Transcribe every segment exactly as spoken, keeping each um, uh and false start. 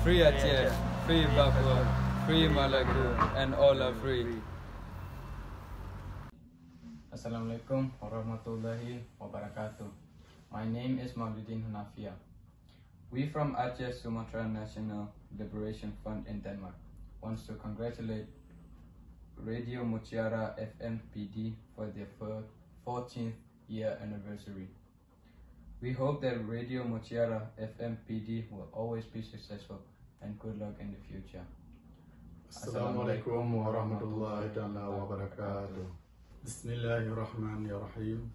Free Aceh, free Papua, free Maluku, and all are free. Assalamualaikum warahmatullahi wabarakatuh. My name is Maulidin Hanafia. We from Aceh Sumatra National Liberation Front in Denmark wants to congratulate Radio Mutiara F M P D for their fir-, fourteenth year anniversary. We hope that Radio Mutiara F M P D will always be successful, and good luck in the future. Assalamualaikum warahmatullahi taala wabarakatuh. Bismillahirrahmanirrahim.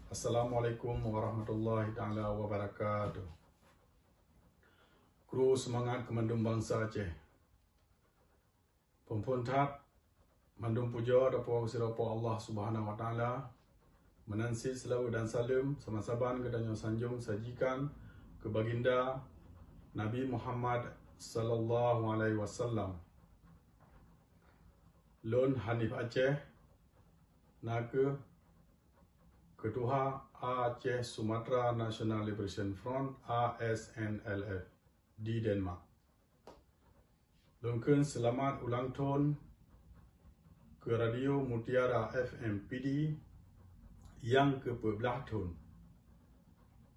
Assalamualaikum warahmatullahi taala wabarakatuh. Kru seumangat keu mandum bansa Aceh. Phon-phon that, mandum pujoe tapuwoe sidroe Po Allah Subhanahu wa Taala, meunan cit seulaweuet dan saleuem saban-saban geutanyoe sanjong sajikan keu Baginda Nabi Muhammad sallallahu alaihi wasallam. Lôn Hanif Aceh, na kheueh Keutuha Aceh Sumatra National Liberation Front, A S N L F, di Denmark. Lôn kheun seulamat ulang thon keu Radio Mutiara F M P D nyang keupeuet blah thon.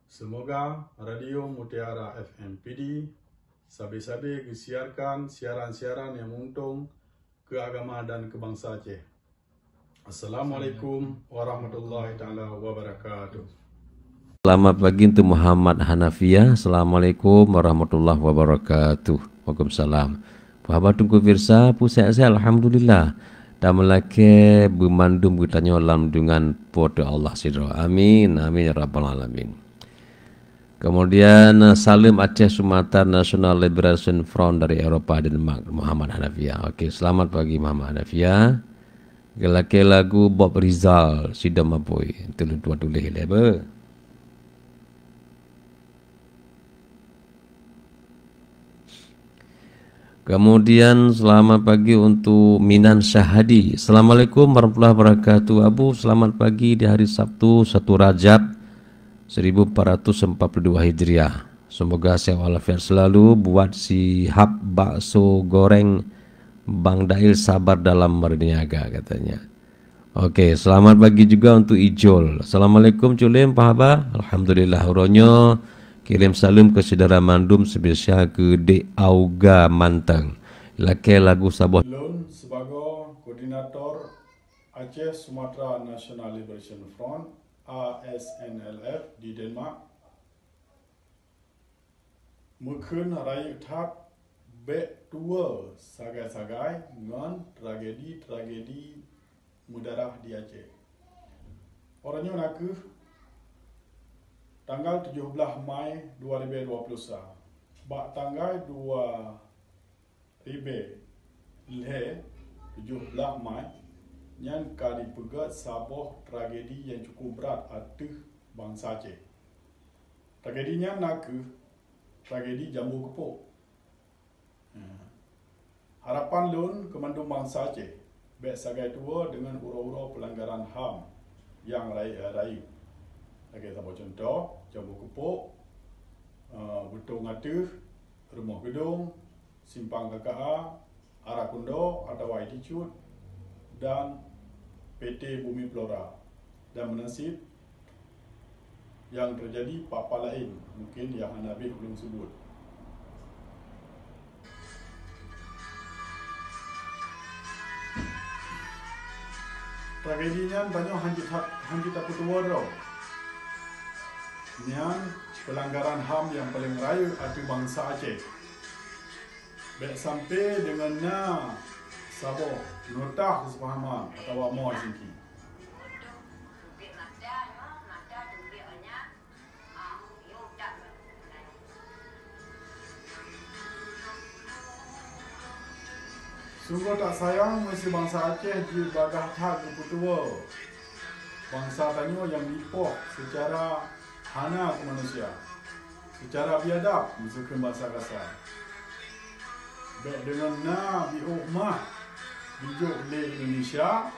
Seumoga Radio Mutiara F M P D sabe-sabe geusiarkan siaran-siaran nyang meuuntông keu agama dan keu bansa Aceh. Assalamualaikum warahmatullahi taala wabarakatuh. Selamat pagi untuk Muhammad Hanafiah. Assalamualaikum warahmatullahi wabarakatuh. Waalaikumsalam. Apa khabar Teungku Firsa? Peue sehat-sehat? Alhamdulillah. Tameulakée beumandum geutanyoe lam naungan Po teu Allah sidroe. Amin. Amin ya rabbal alamin. Kemudian, eh, saleuem Aceh Sumatra National Liberation Front dari Eropa, Denmark, Muhammad Hanafiah. Oke, selamat pagi Muhammad Hanafiah. Geulakée lagu Bob Rizal, Sidom Apui. Itu lôn tuan tuléh lé, beuh. Kemudian, selamat pagi untuk Minan Syahadi. Assalamualaikum warahmatullahi wabarakatuh. Abu, selamat pagi di hari Sabtu, satu Rajab, seribu empat ratus empat puluh dua Hijriah. Semoga sehat walafiat selalu. Buat si hab bakso goreng Bang Dail sabar dalam berniaga, katanya. Oke, selamat pagi juga untuk Ijol. Assalamualaikum, Culim, apa haba? Alhamdulillah, uroe nyoe kirim saleuem keu syedara mandum, spesial keu Dek Auga Manteng. Lakée lagu saboh. Lôn sibagoe koordinator Aceh Sumatra National Liberation Front, A S N L F, di Denmark, meukheun rayeuk that bék tuwoe sagai-sagai ngon tragedi-tragedi meudarah di Aceh. Uroe nyoe na kheueh tanggal tujoh blaih Mai dua ribée dua puluh sa. Bak tanggai dua ribée lhée, tujoh blaih Mai, nyan ka jipeugét saboh tragedi nyang cukup brat ateueh bansa Aceh. Tragedi nyan na kheueh tragedi Jambo Keupok. Harapan lôn keu mandum bansa Aceh, bék sagai tuwoe deungon uroe-uroe peulanggaran ham nyang rayeuk-rayeuk. Lagée saboh cuntoh, Jambo Keupok, eh, Beutong Ateueh, Rumoh Geudong, Simpang K K A, Ara Kundo atawa Attitude, dan P T Bumi Flora, dan meunan cit nyang teujadi papa laén, mungken nyang hana bék ulôn seubut. Tragedi nyan tanyoe hanjeuet that, hanjeuet tapeutuwoe droe. Nyan peulanggaran ham nyang paleng rayeuk ateueh bansa Aceh. Bék sampoe deungon na saboh nota keuseupahaman atawa moe singki. Sunggoh that sayang meusé bansa Aceh jeuet bagaih that geupeutuwoe bansa tanyoe nyang jipoh seucara hana keumanusia, seucara biadab meusé kheun bansa kasa. Bék deungon na biôh mah jijok lé Indonesia,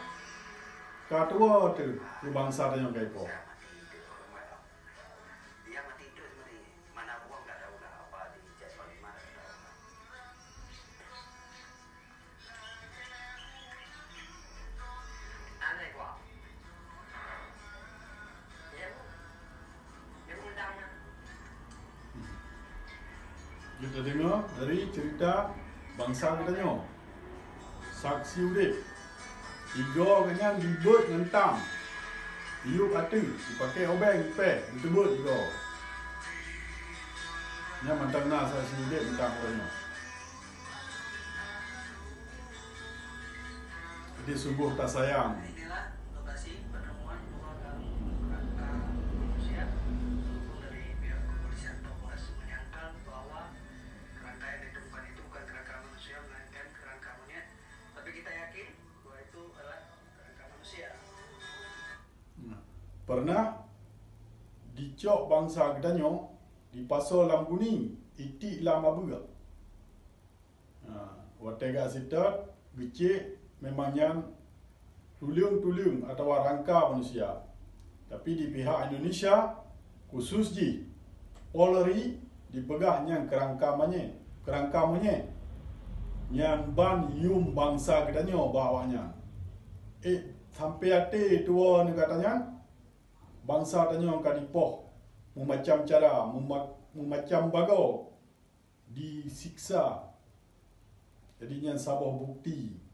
ka tuwoe teuh keu bansa tanyoe ka jipoh. Kita deungoe dari cerita bansa geutanyoe. Saksi udép. Igoe geuhnyan dibeuet ngon tam. Iyup ateueh, dipaké obeng, ipèh, diteubeuet igoe. Nyan mantong na saksi udép mantong uroe nyoe. Jadi sungguh tasayang. Inilah lokasi penemuan dua kalung rangka manusia. Walaupun dari pihak kepolisian Tongres menyangkal bahwa kerangka yang ditemukan itu bukan kerangka manusia, melainkan kerangka monyet. Tapi kita yakin bahwa itu adalah kerangka manusia. Nah, pernah dicok bansa geutanyoe dipasoe lam guning, itiek lam abeuk. Ha, watèe geuseutôt, geucék memang nyan tuleueng-tuleueng atawa rangka manusia. Tapi di pihak Indonesia, khusus jih Polri, dipeugah nyan keurangka monyét, keurangka monyét. Nyan ban yuem bansa geutanyoe bak awaknyan. Eh, sampoe até tuwoe nyan gata nyan, bansa tanyoe ka dipoh meumacam cara, meuma-, meumacam bagoe. Disiksa. Jadi nyan saboh bukti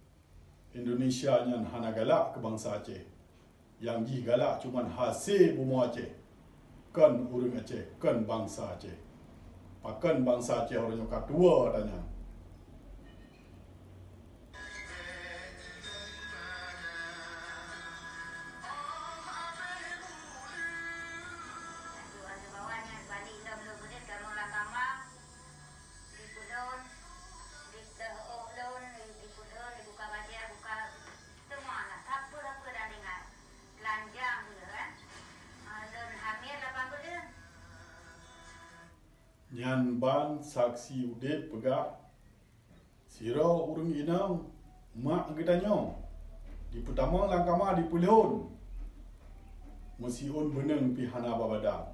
Indonesia nyan hana galak keu bansa Aceh. Nyang jih galak cuman hasé bumoe Aceh. Kon ureuëng Aceh, kon bansa Aceh. Pakon bansa Aceh uroe nyoe ka tuwoe ata nyan. Di pulon, di teuh ôk lôn, di pulon, dibuka bajèe, buka teuma na sapeue-sapeue dan ringan. Telanjang ulôn, kan? Ah, lôn hamil lapan buleuen. Nyan ban saksi udép peugah, sidroe ureuëng inong mak geutanyoe, jipeutamong lam kama jipeulhon, meusiôn beuneueng pih hana babada.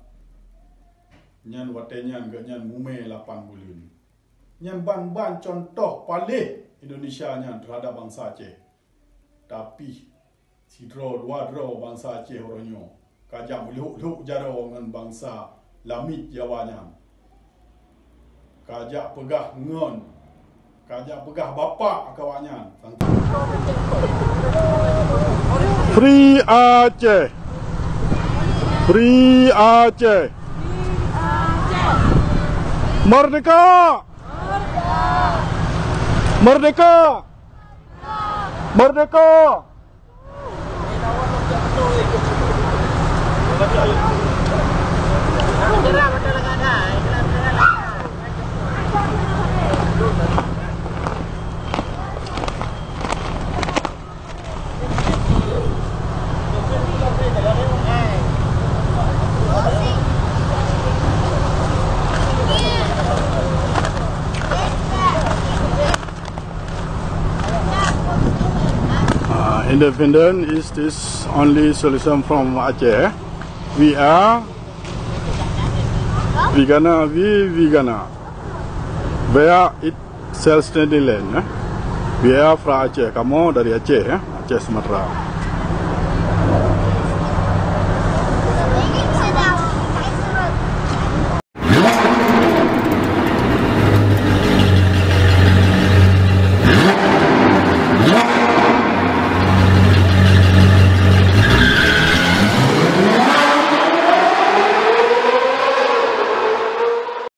Nyan watèe nyan geuhnyan mumè lapan buleuen. Nyan ban-ban cuntoh paléh Indonesia nyan teuhadap bansa Aceh. Tapi, sidroe dua droe bansa Aceh uroe nyoe ka jak meulhok-lhok jaroe ngon bansa lamiet Jawa nyan. Ka jak peugah ngon, ka jak peugah bapak keu awaknyan. Free Aceh! Free Aceh! Merdeka! Merdeka! Merdeka! Uh, independent is this only solution from Aceh. We are, we gonna, we, we gonna. Where it self-standing land, eh? We are from Aceh. Kamoe dari Aceh, eh? Aceh Sumatra.